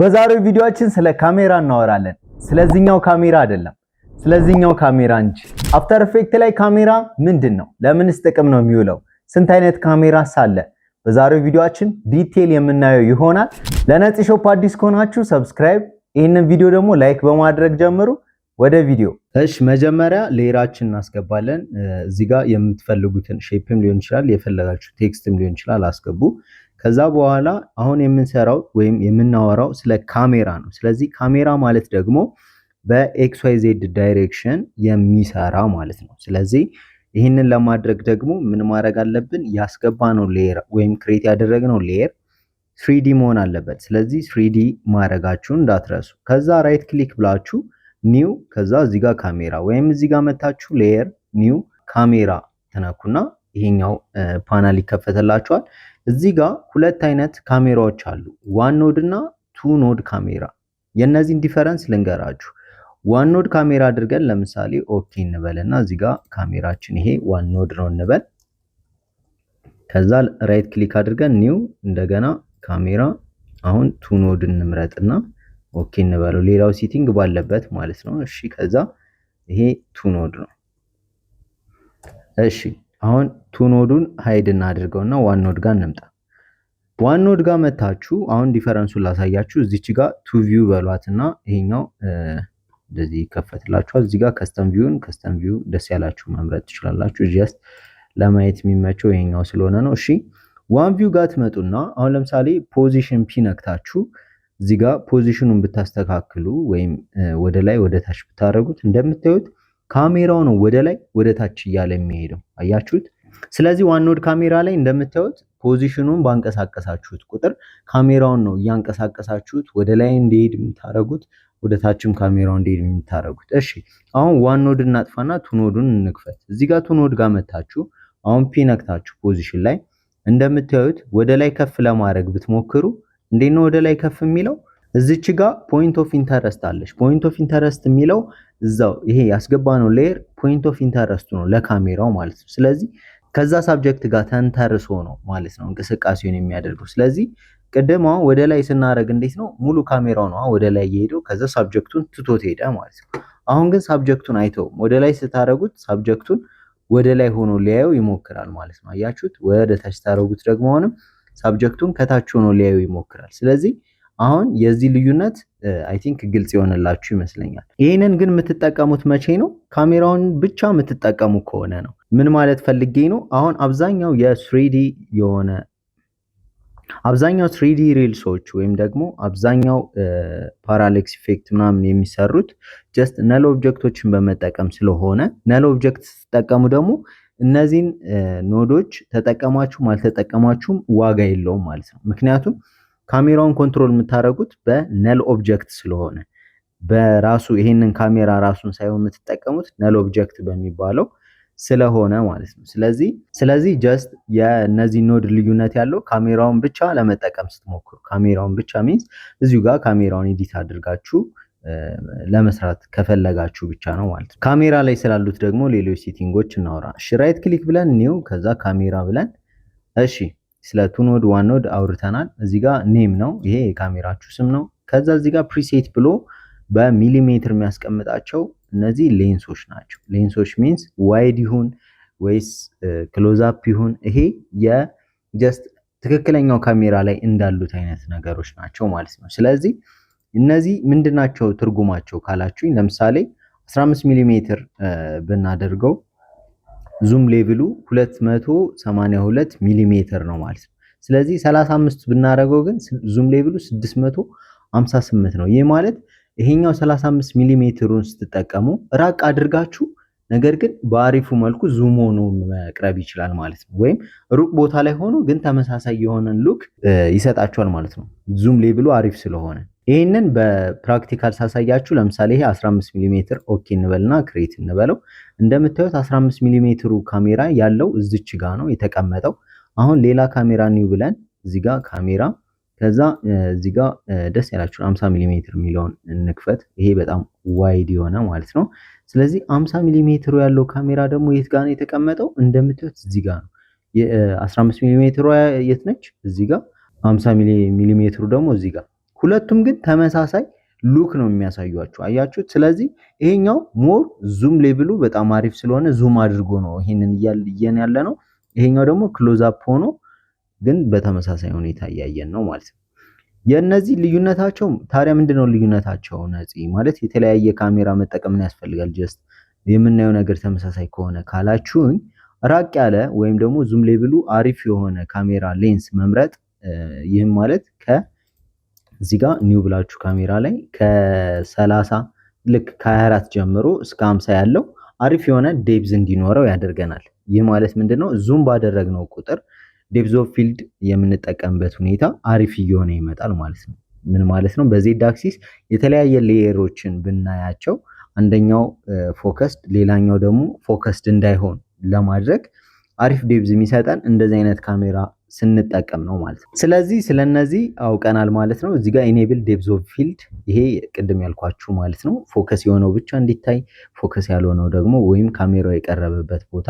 በዛሬው ቪዲዮአችን ስለ ካሜራ እናወራለን። ስለዚህኛው ካሜራ አይደለም፣ ስለዚህኛው ካሜራ እንጂ። After Effect ላይ ካሜራ ምንድን ነው? ለምንስ ጥቅም ነው የሚውለው? ስንት አይነት ካሜራስ አለ? በዛሬው ቪዲዮአችን detail የምናየው ይሆናል። ለነፂ ሾፕ አዲስ ከሆናችሁ subscribe፣ ይህንን ቪዲዮ ደግሞ like በማድረግ ጀምሩ። ወደ ቪዲዮ። እሺ፣ መጀመሪያ layer ኣችን እናስገባለን። እዚህ ጋር የምትፈልጉትን shape ም ሊሆን ይችላል፣ የፈለጋችሁ text ም ሊሆን ይችላል፣ አስገቡ። ከዛ በኋላ አሁን የምንሰራው ወይም የምናወራው ስለ ካሜራ ነው። ስለዚህ ካሜራ ማለት ደግሞ በ XYZ direction የሚሰራ ማለት ነው። ስለዚህ ይህንን ለማድረግ ደግሞ ምን ማድረግ አለብን? ያስገባነው layer ወይም create ያደረግነው layer 3D መሆን አለበት። ስለዚህ 3D ማድረጋችሁን እንዳትረሱ። ከዛ right click ብላችሁ new፣ ከዛ እዚህ ጋር ካሜራ ወይም እዚህ ጋር መታችሁ layer new camera ትነኩና ይሄኛው ፓናል ይከፈትላችኋል። እዚህ ጋር ሁለት አይነት ካሜራዎች አሉ፣ one node እና two node camera። የእነዚህን difference ልንገራችሁ። One node camera አድርገን ለምሳሌ okay እንበልና እዚህ ጋር ካሜራችን ይሄ one node ነው እንበል። ከዛ right click አድርገን new እንደገና ካሜራ፣ አሁን two node እንምረጥና okay እንበለው። ሌላው setting ባለበት ማለት ነው። እሺ፣ ከዛ ይሄ two node ነው። እሺ፣ አሁን two node ኡን hide እናድርገውና one node ጋር እንምጣ። One node ጋር መታችሁ አሁን difference ኡን ላሳያችሁ። እዚች ጋር two view በሏትና ይሄኛው እንደዚህ ይከፈትላችኋል። እዚህ ጋር custom view ን custom view ደስ ያላችሁ መምረጥ ትችላላችሁ። Just ለማየት የሚመቸው ይሄኛው ስለሆነ ነው። እሺ፣ one view ጋር ትመጡና አሁን ለምሳሌ position P ነክታችሁ እዚህ ጋር position ኑን ብታስተካክሉ ወይም ወደ ላይ ወደ ታች ብታደርጉት እንደምታዩት ካሜራው ነው ወደ ላይ ወደ ታች እያለ የሚሄደው፣ አያችሁት? ስለዚህ one node camera ላይ እንደምታዩት position ኑን ባንቀሳቀሳችሁት ቁጥር ካሜራውን ነው እያንቀሳቀሳችሁት ወደ ላይ እንዲሄድ የምታደርጉት፣ ወደ ታችም ካሜራው እንዲሄድ የምታደርጉት። እሺ፣ አሁን one node እናጥፋና two node ኡን እንክፈት። እዚህ ጋር two node ጋር መታችሁ አሁን P ነክታችሁ position ላይ እንደምታዩት ወደ ላይ ከፍ ለማድረግ ብትሞክሩ እንዴት ነው ወደ ላይ ከፍ የሚለው? እዚች ጋር point of interest አለች። Point of interest የሚለው እዛው ይሄ ያስገባነው layer point of interest ኡ ነው ለካሜራው ማለት ነው። ስለዚህ ከዛ subject ጋር ተንተርሶ ነው ማለት ነው እንቅስቃሴውን የሚያደርገው። ስለዚህ ቅድም አሁን ወደ ላይ ስናደርግ እንዴት ነው? ሙሉ ካሜራው ነው ወደ ላይ እየሄደው፣ ከዛ subject ኡን ትቶት ሄደ ማለት ነው። አሁን ግን subject ኡን አይተውም። ወደ ላይ ስታደርጉት subject ኡን ወደ ላይ ሆኖ ሊያየው ይሞክራል ማለት ነው። አያችሁት? ወደ ታች ስታደርጉት ደግሞ አሁንም subject ኡን ከታች ሆኖ ሊያየው ይሞክራል። ስለዚህ አሁን የዚህ ልዩነት I think ግልጽ የሆነላችሁ ይመስለኛል። ይህንን ግን የምትጠቀሙት መቼ ነው? ካሜራውን ብቻ የምትጠቀሙ ከሆነ ነው። ምን ማለት ፈልጌ ነው? አሁን አብዛኛው የ 3D የሆነ አብዛኛው 3D reels ኦች ወይም ደግሞ አብዛኛው parallax effect ምናምን የሚሰሩት just null object ኦችን በመጠቀም ስለሆነ null object ስትጠቀሙ ደግሞ እነዚህን node ኦች ተጠቀማችሁም አልተጠቀማችሁም ዋጋ የለውም ማለት ነው። ምክንያቱም ካሜራውን control የምታደርጉት በ null object ስለሆነ በራሱ ይሄንን ካሜራ ራሱን ሳይሆን የምትጠቀሙት null object በሚባለው ስለሆነ ማለት ነው። ስለዚህ just የእነዚህ node ልዩነት ያለው ካሜራውን ብቻ ለመጠቀም ስትሞክሩ፣ ካሜራውን ብቻ means እዚሁ ጋር ካሜራውን edit አድርጋችሁ ለመስራት ከፈለጋችሁ ብቻ ነው ማለት ነው። ካሜራ ላይ ስላሉት ደግሞ ሌሎች setting ኦች እናወራ። እሺ፣ right click ብለን new ከዛ ካሜራ ብለን፣ እሺ፣ ስለ two node one node አውርተናል። እዚህ ጋር name ነው፣ ይሄ የካሜራችሁ ስም ነው። ከዛ እዚህ ጋር preset ብሎ በሚሊሜትር የሚያስቀምጣቸው እነዚህ ሌንሶች ናቸው። ሌንሶች means wide ይሁን ወይስ close up ይሁን ይሄ የ just ትክክለኛው ካሜራ ላይ እንዳሉት አይነት ነገሮች ናቸው ማለት ነው። ስለዚህ እነዚህ ምንድናቸው ትርጉማቸው ካላችሁኝ፣ ለምሳሌ 15 ሚሊ ሜትር ብናደርገው zoom level ኡ 282 ሚሊ ሜትር ነው ማለት ነው። ስለዚህ 35 ብናደርገው ግን zoom level ኡ 658 ነው። ይህ ማለት ይሄኛው 35 ሚሊ ሜትሩን ስትጠቀሙ ራቅ አድርጋችሁ ነገር ግን በአሪፉ መልኩ zoom ሆኖ መቅረብ ይችላል ማለት ነው። ወይም ሩቅ ቦታ ላይ ሆኖ ግን ተመሳሳይ የሆነን look ይሰጣችኋል ማለት ነው። Zoom level ኡ አሪፍ ስለሆነ ይህንን በ practical ሳሳያችሁ ለምሳሌ ይሄ 15 ሚሊ ሜትር okay እንበልና create እንበለው። እንደምታዩት 15 ሚሊ ሜትሩ ካሜራ ያለው እዚች ጋ ነው የተቀመጠው። አሁን ሌላ ካሜራ new ብለን እዚህ ጋር ካሜራ ከዛ እዚህ ጋር ደስ ያላችሁን 50 ሚሊ ሜትር የሚለውን እንክፈት። ይሄ በጣም wide የሆነ ማለት ነው። ስለዚህ 50 ሚሊ ሜትሩ ያለው ካሜራ ደግሞ የት ጋር ነው የተቀመጠው? እንደምታዩት እዚህ ጋር ነው። የ15 ሚሊ ሜትሩ የት ነች? እዚህ ጋር። 50 ሚሊ ሜትሩ ደግሞ እዚህ ጋር። ሁለቱም ግን ተመሳሳይ look ነው የሚያሳዩአችሁ። አያችሁት? ስለዚህ ይሄኛው more zoom level ኡ በጣም አሪፍ ስለሆነ zoom አድርጎ ነው ይሄንን እያየን ያለ ነው። ይሄኛው ደግሞ close up ሆኖ ግን በተመሳሳይ ሁኔታ እያየን ነው ማለት ነው። የእነዚህ ልዩነታቸው ታዲያ ምንድነው ልዩነታቸው? ነፂ ማለት የተለያየ ካሜራ መጠቀም ያስፈልጋል just የምናየው ነገር ተመሳሳይ ከሆነ ካላችሁኝ፣ ራቅ ያለ ወይም ደግሞ zoom level ኡ አሪፍ የሆነ ካሜራ ሌንስ መምረጥ። ይህም ማለት ከዚህ ጋር new ብላችሁ ካሜራ ላይ ከ30፣ ልክ ከ24 ጀምሮ እስከ 50 ያለው አሪፍ የሆነ depth እንዲኖረው ያደርገናል። ይህ ማለት ምንድነው? Zoom ባደረግነው ቁጥር depth of field የምንጠቀምበት ሁኔታ አሪፍ እየሆነ ይመጣል ማለት ነው። ምን ማለት ነው? በ Z axis የተለያየ layer ኦችን ብናያቸው አንደኛው focused ሌላኛው ደግሞ focused እንዳይሆን ለማድረግ አሪፍ depth የሚሰጠን እንደዚህ አይነት ካሜራ ስንጠቀም ነው ማለት ነው። ስለዚህ ስለነዚህ አውቀናል ማለት ነው። እዚህ ጋር enable depth of field፣ ይሄ ቅድም ያልኳችሁ ማለት ነው። Focus የሆነው ብቻ እንዲታይ፣ focus ያልሆነው ደግሞ ወይም ካሜራው የቀረበበት ቦታ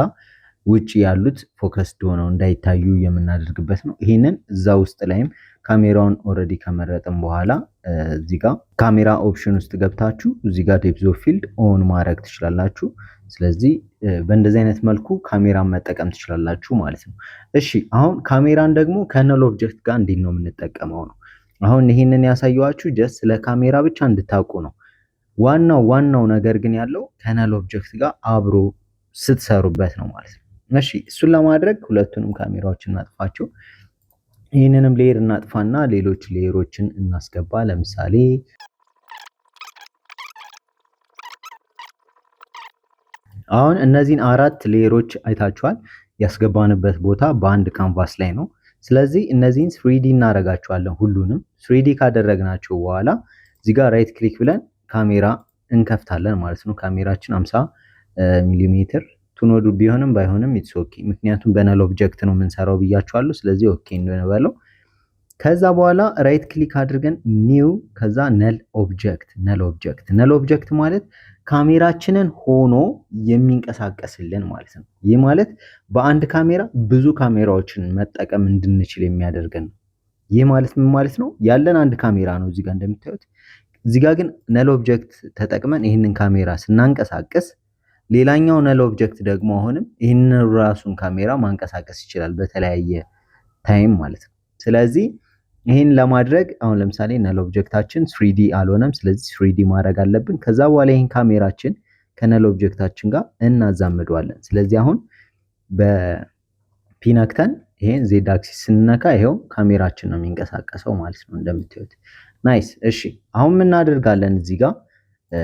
ውጭ ያሉት focused ሆነው እንዳይታዩ የምናደርግበት ነው። ይህንን እዛ ውስጥ ላይም ካሜራውን already ከመረጥን በኋላ እዚህ ጋር camera option ውስጥ ገብታችሁ እዚህ ጋር depth of field on ማድረግ ትችላላችሁ። ስለዚህ በእንደዚህ አይነት መልኩ ካሜራን መጠቀም ትችላላችሁ ማለት ነው። እሺ፣ አሁን ካሜራን ደግሞ ከ null object ጋር እንዴት ነው የምንጠቀመው ነው። አሁን ይህንን ያሳየኋችሁ just ስለ ካሜራ ብቻ እንድታውቁ ነው። ዋናው ዋናው ነገር ግን ያለው ከ null object ጋር አብሮ ስትሰሩበት ነው ማለት ነው። እሺ፣ እሱን ለማድረግ ሁለቱንም ካሜራዎች እናጥፋቸው። ይህንንም layer እናጥፋና ሌሎች layer ኦችን እናስገባ። ለምሳሌ አሁን እነዚህን አራት layer ኦች አይታችኋል። ያስገባንበት ቦታ በአንድ canvas ላይ ነው። ስለዚህ እነዚህን 3D እናደርጋቸዋለን። ሁሉንም 3D ካደረግናቸው በኋላ እዚህ ጋር right click ብለን ካሜራ እንከፍታለን ማለት ነው። ካሜራችን 50 ሚሊሜትር two node ቢሆንም ባይሆንም it's okay። ምክንያቱም በ null object ነው የምንሰራው ብያችኋለሁ። ስለዚህ okay እንበለው። ከዛ በኋላ right click አድርገን new፣ ከዛ null object። Null object፣ null object ማለት ካሜራችንን ሆኖ የሚንቀሳቀስልን ማለት ነው። ይህ ማለት በአንድ ካሜራ ብዙ ካሜራዎችን መጠቀም እንድንችል የሚያደርገን ነው። ይህ ማለት ምን ማለት ነው? ያለን አንድ ካሜራ ነው እዚህ ጋር እንደምታዩት። እዚህ ጋር ግን null object ተጠቅመን ይህንን ካሜራ ስናንቀሳቅስ ሌላኛው null object ደግሞ አሁንም ይህንን ራሱን ካሜራ ማንቀሳቀስ ይችላል በተለያየ time ማለት ነው። ስለዚህ ይህን ለማድረግ አሁን ለምሳሌ null object ኣችን 3D አልሆነም። ስለዚህ 3D ማድረግ አለብን። ከዛ በኋላ ይህን ካሜራችን ከ null object ኣችን ጋር እናዛምደዋለን። ስለዚህ አሁን በ P ነክተን ይሄን Z axis ስንነካ ይሄው ካሜራችን ነው የሚንቀሳቀሰው ማለት ነው እንደምታዩት። Nice። እሺ፣ አሁን ምን እናደርጋለን? እዚህ ጋር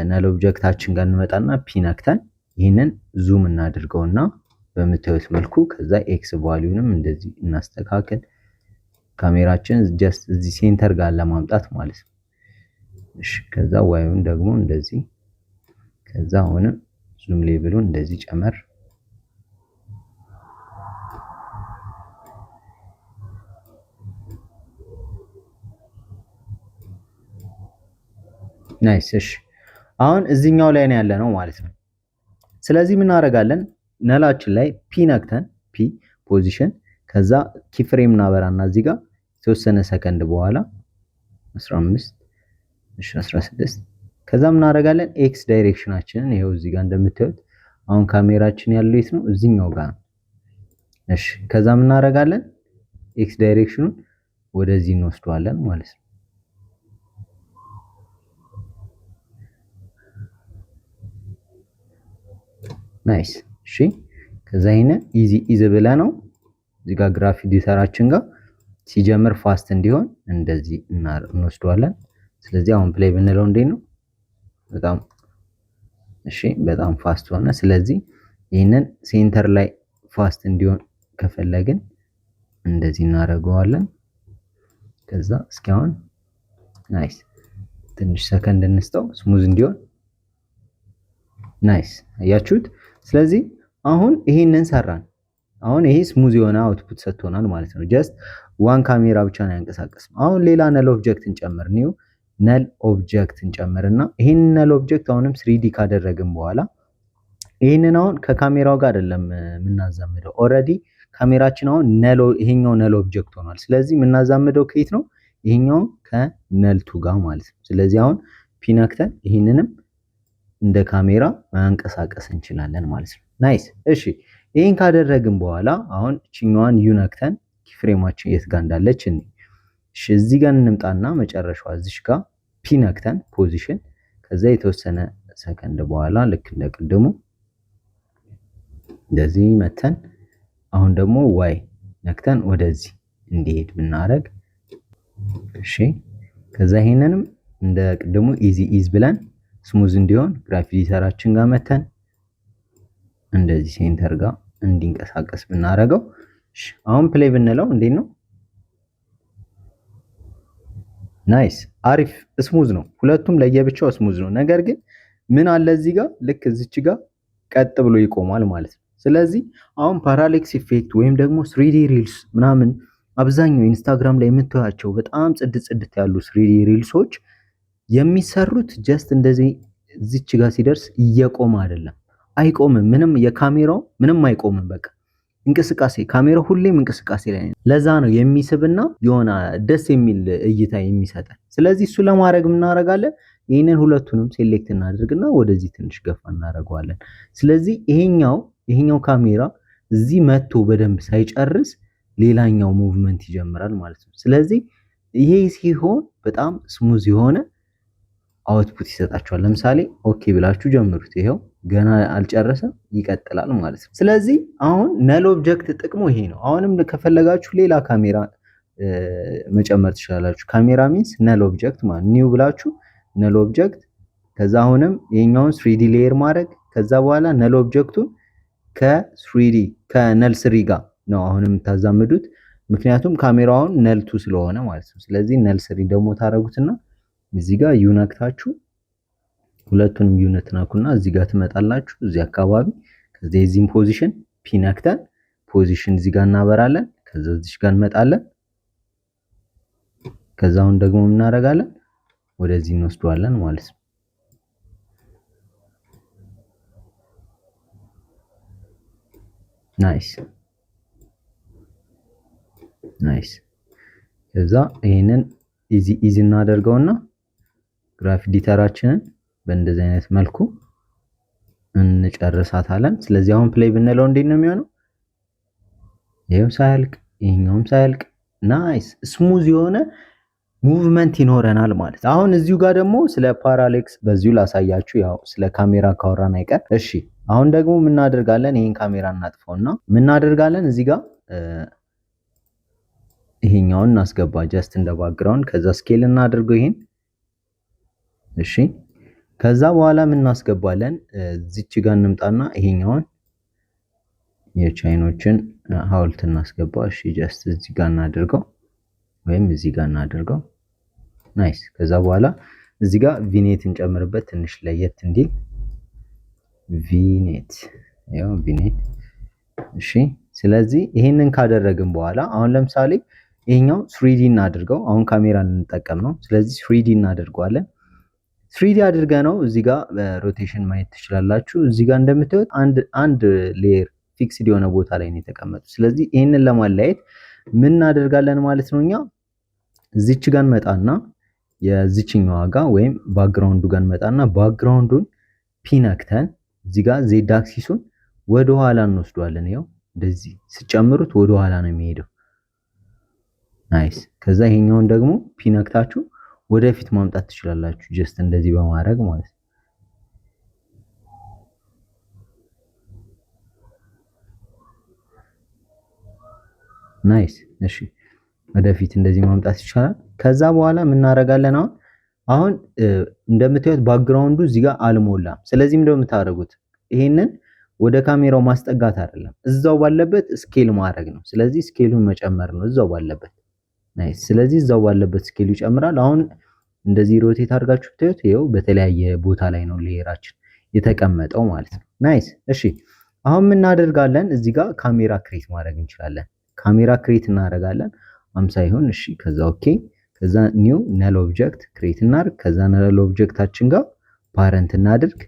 null object ኣችን ጋር እንመጣና P ነክተን ይህንን zoom እናድርገውና በምታዩት መልኩ ከዛ X value ንም እንደዚህ እናስተካክል። ካሜራችን just እዚህ center ጋር ለማምጣት ማለት ነው። እሺ፣ ከዛ Y ኡን ደግሞ እንደዚህ፣ ከዛ አሁንም zoom level ኡን እንደዚህ ጨመር። Nice። እሺ፣ አሁን እዚህኛው ላይ ነው ያለነው ማለት ነው። ስለዚህ ምን እናደርጋለን? Null ኣችን ላይ P ነክተን P position፣ ከዛ keyframe እናበራና እዚህ ጋር የተወሰነ ሰከንድ በኋላ 15፣ እሺ 16፣ ከዛ ምን እናደርጋለን? X direction ኣችንን ይሄው እዚህ ጋር እንደምታዩት አሁን ካሜራችን ያለው የት ነው? እዚህኛው ጋር ነው። እሺ፣ ከዛ ምን እናደርጋለን? X direction ኑን ወደዚህ እንወስደዋለን ማለት ነው። Nice። እሺ፣ ከዛ ይሄን easy ease ብለን ነው እዚህ ጋር graph editor ኣችን ጋር ሲጀምር fast እንዲሆን እንደዚህ እንወስደዋለን። ስለዚህ አሁን play ብንለው እንዴት ነው? በጣም እሺ፣ በጣም fast ሆነ። ስለዚህ ይህንን center ላይ fast እንዲሆን ከፈለግን እንደዚህ እናደርገዋለን። ከዛ እስኪ አሁን nice፣ ትንሽ ሰከንድ እንስጠው smooth እንዲሆን። Nice፣ አያችሁት? ስለዚህ አሁን ይሄንን ሰራን። አሁን ይሄ smooth የሆነ output ሰጥቶናል ማለት ነው። Just one ካሜራ ብቻ ነው ያንቀሳቀስነው። አሁን ሌላ null object እንጨምር። New null object እንጨምርና ይሄን null object አሁንም 3D ካደረግን በኋላ ይህንን አሁን ከካሜራው ጋር አይደለም የምናዛምደው። Already ካሜራችን አሁን null፣ ይሄኛው null object ሆኗል። ስለዚህ የምናዛምደው ከየት ነው? ይሄኛው ከ null two ጋር ማለት ነው። ስለዚህ አሁን P ነክተን ይህንንም እንደ ካሜራ ማንቀሳቀስ እንችላለን ማለት ነው። Nice። እሺ፣ ይህን ካደረግን በኋላ አሁን እችኛዋን U ነክተን keyframe ኣችን የት ጋር እንዳለች እኔ እሺ፣ እዚህ ጋር እንምጣና መጨረሻዋ እዚሽ ጋር P ነክተን position፣ ከዛ የተወሰነ ሰከንድ በኋላ ልክ እንደ ቅድሙ እንደዚህ መተን አሁን ደግሞ Y ነክተን ወደዚህ እንዲሄድ ብናደርግ፣ እሺ፣ ከዛ ይሄንንም እንደ ቅድሙ easy ease ብለን smooth እንዲሆን graph editor ኣችን ጋር መተን እንደዚህ center ጋር እንዲንቀሳቀስ ብናደርገው፣ እሺ፣ አሁን play ብንለው እንዴት ነው? Nice፣ አሪፍ smooth ነው። ሁለቱም ለየብቻው smooth ነው። ነገር ግን ምን አለ እዚህ ጋር፣ ልክ እዚች ጋር ቀጥ ብሎ ይቆማል ማለት ነው። ስለዚህ አሁን parallax effect ወይም ደግሞ 3D reels ምናምን፣ አብዛኛው ኢንስታግራም ላይ የምታዩቸው በጣም ጽድት ጽድት ያሉ 3D reels ኦች የሚሰሩት just እንደዚህ እዚች ጋር ሲደርስ እየቆመ አይደለም፣ አይቆምም። ምንም የካሜራው ምንም አይቆምም። በቃ እንቅስቃሴ፣ ካሜራው ሁሌም እንቅስቃሴ ላይ ነው። ለዛ ነው የሚስብና የሆነ ደስ የሚል እይታ የሚሰጠን። ስለዚህ እሱ ለማድረግ እናደርጋለን፣ ይህንን ሁለቱንም select እናድርግና ወደዚህ ትንሽ ገፋ እናደርገዋለን። ስለዚህ ይሄኛው ካሜራ እዚህ መጥቶ በደንብ ሳይጨርስ ሌላኛው movement ይጀምራል ማለት ነው። ስለዚህ ይሄ ሲሆን በጣም smooth የሆነ output ይሰጣችኋል። ለምሳሌ okay ብላችሁ ጀምሩት። ይሄው ገና አልጨረሰም፣ ይቀጥላል ማለት ነው። ስለዚህ አሁን null object ጥቅሙ ይሄ ነው። አሁንም ከፈለጋችሁ ሌላ ካሜራ መጨመር ትችላላችሁ። ካሜራ means null object ማለት new ብላችሁ null object፣ ከዛ አሁንም ይሄኛውን 3D layer ማድረግ፣ ከዛ በኋላ null object ኡን ከ 3D ከ null three ጋር ነው አሁንም የምታዛምዱት። ምክንያቱም ካሜራውን null two ስለሆነ ማለት ነው። ስለዚህ null three ደግሞ ታደርጉትና እዚህ ጋር U ነክታችሁ፣ ሁለቱንም U ትነኩና እዚህ ጋር ትመጣላችሁ እዚህ አካባቢ። ከዛ የዚህን position P ነክተን position እዚህ ጋር እናበራለን። ከዛ እዚህ ጋር እንመጣለን። ከዛ አሁን ደግሞ እናደርጋለን፣ ወደዚህ እንወስደዋለን ማለት ነው። Nice, nice። ከዛ ይሄንን easy ease እናደርገውና graph editor ኣችንን በእንደዚህ አይነት መልኩ እንጨርሳታለን። ስለዚህ አሁን play ብንለው እንዴት ነው የሚሆነው? ይሄው ሳያልቅ፣ ይሄኛውም ሳያልቅ፣ nice smooth የሆነ movement ይኖረናል ማለት። አሁን እዚሁ ጋር ደግሞ ስለ parallax በዚሁ ላሳያችሁ፣ ያው ስለ ካሜራ ካወራን አይቀር። እሺ፣ አሁን ደግሞ ምናደርጋለን? ይሄን ካሜራ እናጥፈውና ምናደርጋለን? እዚህ ጋር ይሄኛውን እናስገባ just እንደ background፣ ከዛ scale እናድርገው ይሄን። እሺ፣ ከዛ በኋላ ምን እናስገባለን? እዚች ጋር እንምጣና ይሄኛውን የቻይኖችን ሐውልት እናስገባ። እሺ፣ just እዚህ ጋር እናድርገው ወይም እዚህ ጋር እናድርገው። Nice። ከዛ በኋላ እዚህ ጋር vignette እንጨምርበት ትንሽ ለየት እንዲል፣ vignette፣ ያው vignette። እሺ፣ ስለዚህ ይሄንን ካደረግን በኋላ አሁን ለምሳሌ ይሄኛው 3D እናድርገው። አሁን ካሜራ ልንጠቀም ነው። ስለዚህ 3D እናደርገዋለን። 3D አድርገነው እዚህ ጋር rotation ማየት ትችላላችሁ። እዚህ ጋር እንደምታዩት አንድ አንድ layer fixed የሆነ ቦታ ላይ ነው የተቀመጡት። ስለዚህ ይህንን ለማለያየት ምን እናደርጋለን ማለት ነው? እኛ እዚች ጋር እንመጣና የዚችኛዋ ጋር ወይም background ኡ ጋር እንመጣና background ኡን P ነክተን እዚህ ጋር Z axis ኡን ወደ ኋላ እንወስደዋለን። ይኸው እንደዚህ ስጨምሩት ወደ ኋላ ነው የሚሄደው። Nice። ከዛ ይሄኛውን ደግሞ P ነክታችሁ ወደፊት ማምጣት ትችላላችሁ። Just እንደዚህ በማድረግ ማለት ነው። Nice። እሺ፣ ወደፊት እንደዚህ ማምጣት ይቻላል። ከዛ በኋላ ምን እናደርጋለን? አሁን እንደምታዩት background ኡ እዚህ ጋር አልሞላም። ስለዚህ ምንድነው የምታደርጉት? ይሄንን ወደ ካሜራው ማስጠጋት አይደለም፣ እዛው ባለበት scale ማድረግ ነው። ስለዚህ scale ኡን መጨመር ነው እዛው ባለበት። Nice። ስለዚህ እዛው ባለበት scale ኡ ይጨምራል። አሁን እንደዚህ rotate አድርጋችሁ ብታዩት ይኸው በተለያየ ቦታ ላይ ነው layer ኣችን የተቀመጠው ማለት ነው። Nice። እሺ፣ አሁን ምን እናደርጋለን? እዚህ ጋር ካሜራ create ማድረግ እንችላለን። ካሜራ create እናደርጋለን። 50 ይሁን። እሺ፣ ከዛ okay፣ ከዛ new null object create እናድርግ። ከዛ null object ኣችን ጋር parent እናድርግ።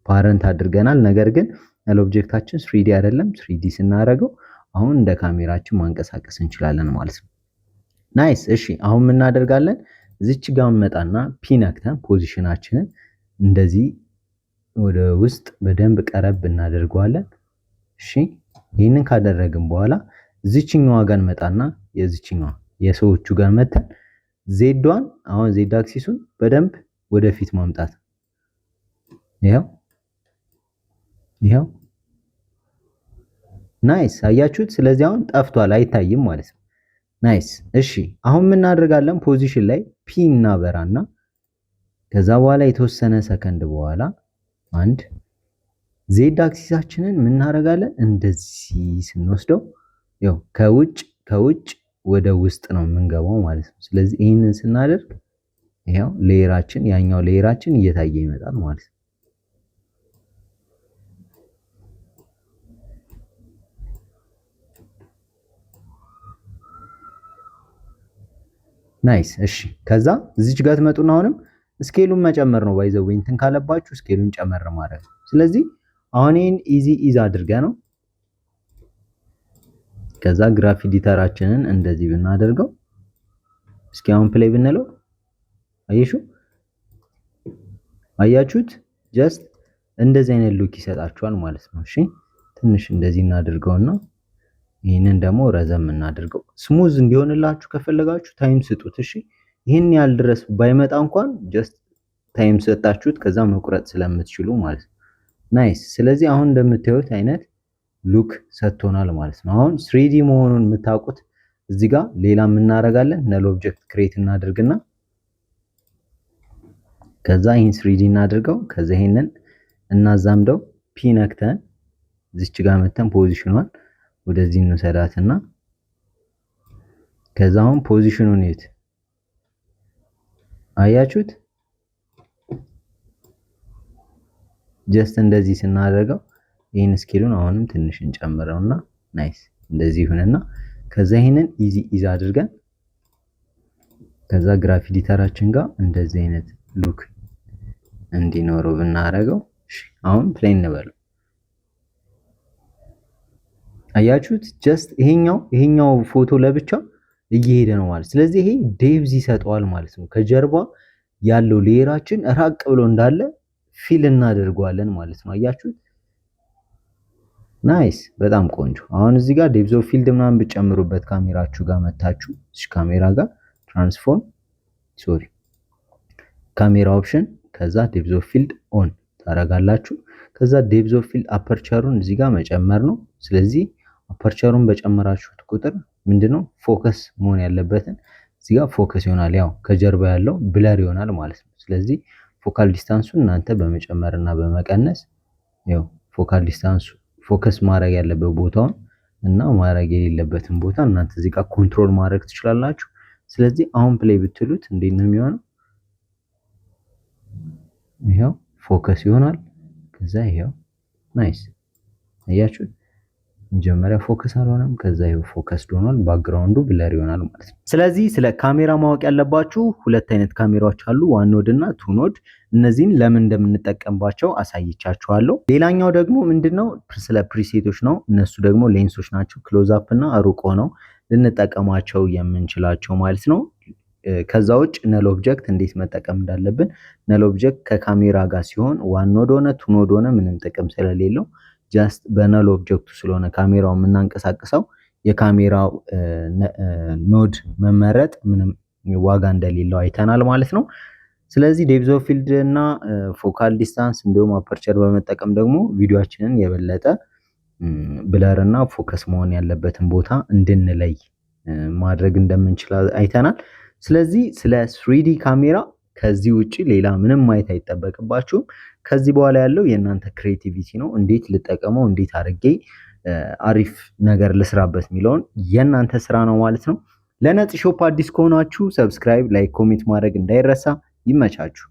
Parent አድርገናል። ነገር ግን null object ኣችን 3D አይደለም። 3D ስናደርገው አሁን እንደ ካሜራችን ማንቀሳቀስ እንችላለን ማለት ነው። Nice። እሺ አሁን ምን እናደርጋለን? እዚች ጋር መጣና P ነክተን position ኣችንን እንደዚህ ወደ ውስጥ በደንብ ቀረብ እናደርገዋለን። እሺ ይህንን ካደረግን በኋላ እዚችኛዋ ጋር እንመጣና የዚችኛዋ የሰዎቹ ጋር መተን Z ዷን፣ አሁን Z axis ኡን በደንብ ወደፊት ማምጣት። ይኸው ይኸው፣ nice፣ አያችሁት? ስለዚህ አሁን ጠፍቷል፣ አይታይም ማለት ነው። Nice። እሺ አሁን ምን እናደርጋለን? Position ላይ P እናበራና ከዛ በኋላ የተወሰነ ሰከንድ በኋላ አንድ Z axis ኣችንን ምን እናደርጋለን? እንደዚህ ስንወስደው ያው ከውጭ ወደ ውስጥ ነው የምንገባው ማለት ነው። ስለዚህ ይህንን ስናደርግ ይኸው layer ኣችን፣ ያኛው layer ኣችን እየታየ ይመጣል ማለት ነው። Nice። እሺ ከዛ እዚች ጋር ትመጡና አሁንም scale ኡን መጨመር ነው። By the way እንትን ካለባችሁ scale ኡን ጨመር ማድረግ ነው። ስለዚህ አሁን ይሄን easy ease አድርገ ነው ከዛ graph editor ኣችንን እንደዚህ ብናደርገው፣ እስኪ አሁን play ብንለው፣ አየሹ አያችሁት? Just እንደዚህ አይነት look ይሰጣችኋል ማለት ነው። እሺ ትንሽ እንደዚህ እናድርገውና ይህንን ደግሞ ረዘም እናድርገው። Smooth እንዲሆንላችሁ ከፈለጋችሁ time ስጡት። እሺ ይህን ያህል ድረስ ባይመጣ እንኳን just time ሰጣችሁት ከዛ መቁረጥ ስለምትችሉ ማለት ነው። Nice። ስለዚህ አሁን እንደምታዩት አይነት look ሰጥቶናል ማለት ነው። አሁን 3D መሆኑን የምታውቁት እዚህ ጋር ሌላ እናደርጋለን። Null object create እናድርግና ከዛ ይህን 3D እናድርገው። ከዛ ይሄንን እናዛምደው። P ነክተን እዚች ጋር መተን position ኗን ወደዚህ እንውሰዳትና ከዛ አሁን position ኑን እዩት። አያችሁት? Just እንደዚህ ስናደርገው ይህን scale ኡን አሁንም ትንሽ እንጨምረውና nice፣ እንደዚህ ይሁንና ከዛ ይሄንን easy ease አድርገን ከዛ graph editor ኣችን ጋር እንደዚህ አይነት look እንዲኖረው ብናደርገው፣ አሁን play እንበለው። አያችሁት? Just ይሄኛው ፎቶ ለብቻ እየሄደ ነው ማለት። ስለዚህ ይሄ depth ይሰጠዋል ማለት ነው። ከጀርባ ያለው layer ኣችን ራቅ ብሎ እንዳለ feel እናደርገዋለን ማለት ነው። አያችሁት? Nice፣ በጣም ቆንጆ። አሁን እዚህ ጋር depth of field ምናምን ብትጨምሩበት፣ ካሜራችሁ ጋር መታችሁ እሺ፣ ካሜራ ጋር transform፣ sorry፣ camera option፣ ከዛ depth of field on ታረጋላችሁ። ከዛ depth of field aperture ኡን እዚህ ጋር መጨመር ነው። ስለዚህ aperture ኡን በጨመራችሁት ቁጥር ምንድነው focus መሆን ያለበትን እዚህ ጋር focus ይሆናል። ያው ከጀርባ ያለው blur ይሆናል ማለት ነው። ስለዚህ focal distance ኡን እናንተ በመጨመርና በመቀነስ ያው focal distance ኡ focus ማድረግ ያለበት ቦታውን እና ማድረግ የሌለበትን ቦታ እናንተ እዚህ ጋር control ማድረግ ትችላላችሁ። ስለዚህ አሁን play ብትሉት እንዴት ነው የሚሆነው? ይሄው focus ይሆናል። ከዛ ይሄው nice፣ አያችሁት? መጀመሪያ focus አልሆነም። ከዛ ይኸው focus ሆኗል። Background ኡ blur ይሆናል ማለት ነው። ስለዚህ ስለ ካሜራ ማወቅ ያለባችሁ ሁለት አይነት ካሜራዎች አሉ፣ one node እና two node። እነዚህን ለምን እንደምንጠቀምባቸው አሳይቻችኋለሁ። ሌላኛው ደግሞ ምንድነው ስለ preset ኦች ነው። እነሱ ደግሞ ሌንሶች ናቸው። Close up እና ሩቅ ሆነው ልንጠቀማቸው የምንችላቸው ማለት ነው። ከዛ ውጭ null object እንዴት መጠቀም እንዳለብን፣ null object ከካሜራ ጋር ሲሆን one node ሆነ two node ሆነ ምንም ጥቅም ስለሌለው just በ null object ኡ ስለሆነ ካሜራው የምናንቀሳቅሰው የካሜራው node መመረጥ ምንም ዋጋ እንደሌለው አይተናል ማለት ነው። ስለዚህ depth of field እና focal distance እንዲሁም aperture በመጠቀም ደግሞ ቪዲዮአችንን የበለጠ blur እና focus መሆን ያለበትን ቦታ እንድንለይ ማድረግ እንደምንችል አይተናል። ስለዚህ ስለ 3D ካሜራ ከዚህ ውጪ ሌላ ምንም ማየት አይጠበቅባችሁም። ከዚህ በኋላ ያለው የእናንተ creativity ነው። እንዴት ልጠቀመው፣ እንዴት አድርጌ አሪፍ ነገር ልስራበት የሚለውን የእናንተ ስራ ነው ማለት ነው። ለነጽ ሾፕ አዲስ ከሆናችሁ subscribe፣ like፣ comment ማድረግ እንዳይረሳ። ይመቻችሁ።